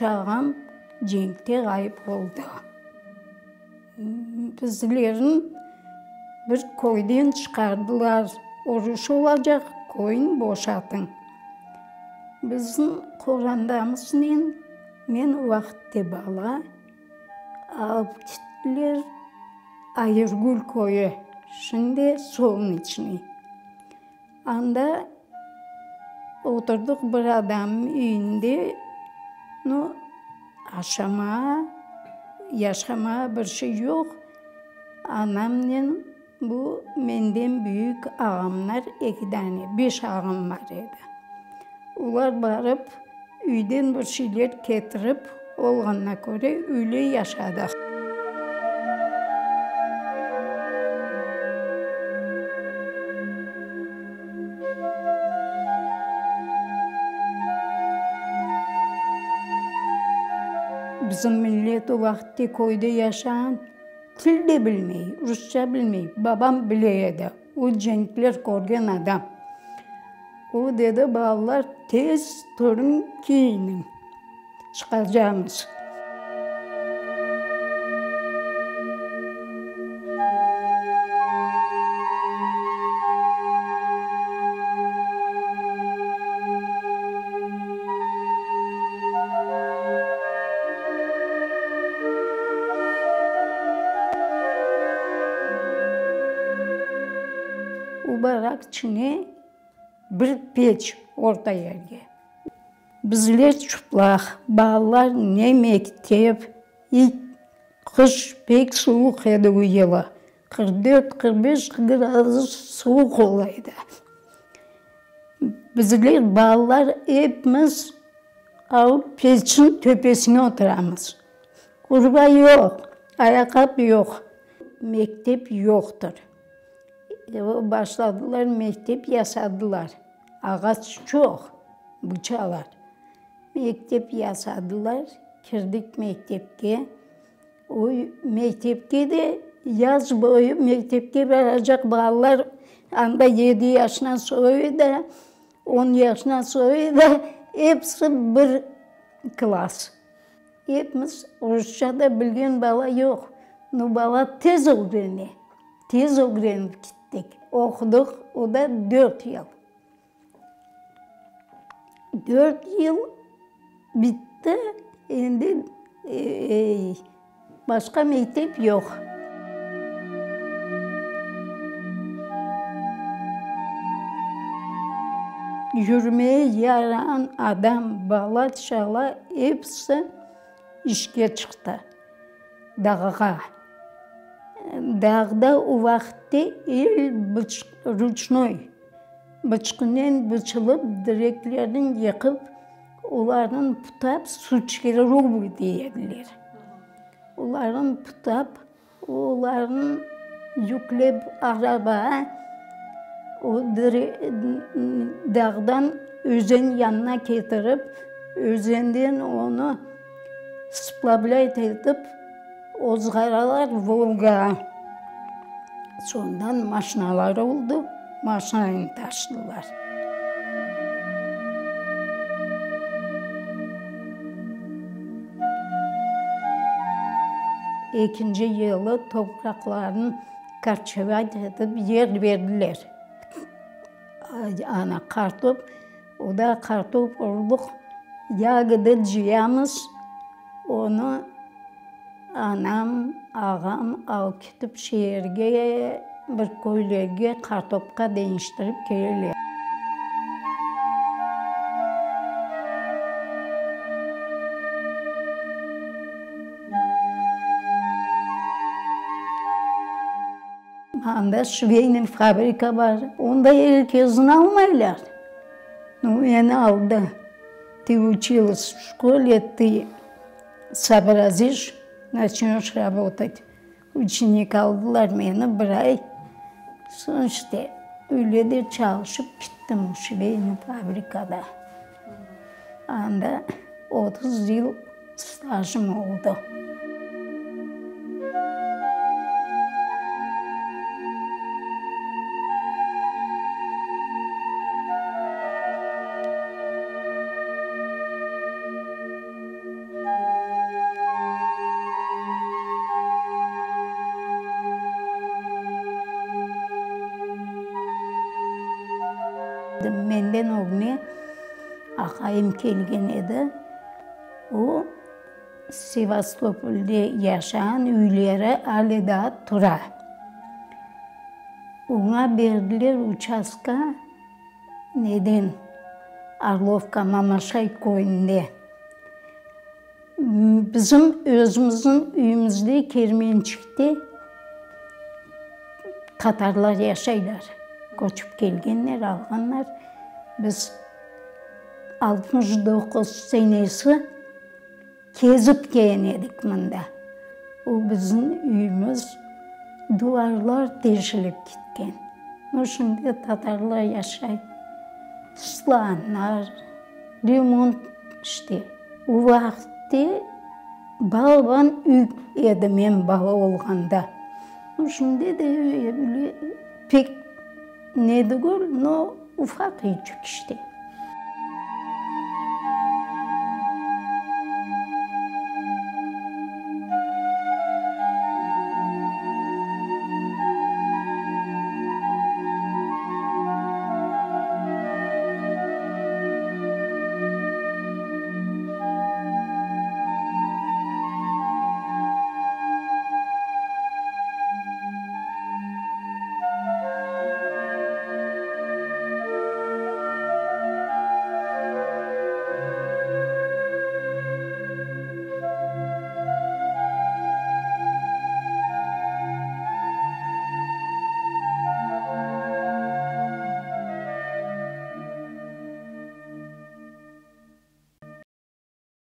Üç ağam cenkte ğayıp oldı. Bizlerni bir köyden çıqardılar, uruş olacaq, köyni boşatıñ. Bizim qorantamıznen, men o vaqıtte bala, alıp kettiler Ayırgül köyü, şimdi Solneçnıy. Anda oturdıq bir adamnıñ üyünde, nu, aşamağa, yaşamağa bir şey yoq. Anamnen bu menden büyük ağamlar eki dane, beş ağam bar edi. Olar barıp, üyden bir şeyler ketirip, olğanına köre öyle yaşadıq. Bizim millet o vaqıtte köyde yaşağan, til de bilmey, rusça bilmey. Babam bile edi, o cenkler körgen adam. O dedi, balalar, tez turıñ, kiyiniñ, çıqacamız. O barak içine bir peç orta yerge. Bizler çıplaq, balalar ne mektep, ilk qış pek suvuq edi o yılı, 44, 45 gradus suvuq ola edi. Bizler balalar epimiz alıp peçniñ töpesine oturamız. Urba yoq, ayaqqap yoq, mektep yoqtır. Başladılar, mektep yasadılar. Ağaç çoq, bıçalar. Mektep yasadılar, kirdik mektepke. O mektepke de yaz boyu mektepke baracaq balalar anda yedi yaşından soyu da, on yaşından soyu da episi bir klass. Epimiz rusça da bilgen bala yoq. Nu, bala tez ögrene, tez ögrenip kettik. Oqudıq, o da dört yıl. Dört yıl bitti, endi başqa mektep yoq. Yürmeye yarağan adam, bala-çala episi işke çıqtı dağğa. Dağda o vaqıtte el ruçnoy, bıçqınen bıçılıp, direklerni yıqıp, olarnı putap suçkerubı dey ediler. Olarnı putap, olarnı yüklep arabağa, o dağdan özen yanına ketirip, özenden onı splavlâyt etip, ozğaralar Volgağa. Soñdan maşinalar oldı, maşinanen taşıdılar. Ekinci yılı topraqlarnı karçevat etip yer berdiler. Ana, qartop, o da qartop urduq, yagıdı cıyamız, onı anam, ağam alıp ketip şeerge, bir köylerge qartopqa deñiştirip keleler. Anda şveyniy fabrika bar, onda er kezni almaylar. Nu, meni aldı. Tı uçilas v şkole, tı soobraziş, naçnöş rabotat. Uçenik aldılar meni bir ay. Soñ işte, öyle de çalışıp kittim şveyniy fabrikada. Anda 30 yıl stajım oldı. edim. Menden ögüne aqayım kelgen edi. O, Sevastopolde yaşağan üyleri ale daa tura. Oña berdiler uçastka neden, Orlovka, Mamaşay köyünde. Bizim özümizniñ üyümizde, Kermençikte tatarlar yaşaylar. Köçip kelgenler, alğanlar. Biz 69 senesi kezip kelgen edik mında. O bizim üyümiz, duvarlar teşilip ketken. Nu, şimdi tatarlar yaşay. Tıslanlar, remont işte. O vaqıtte balaban üy edi men bala olğanda. Nu, şimdi de öyle pek ne degil, no, ufaq üyçik işte.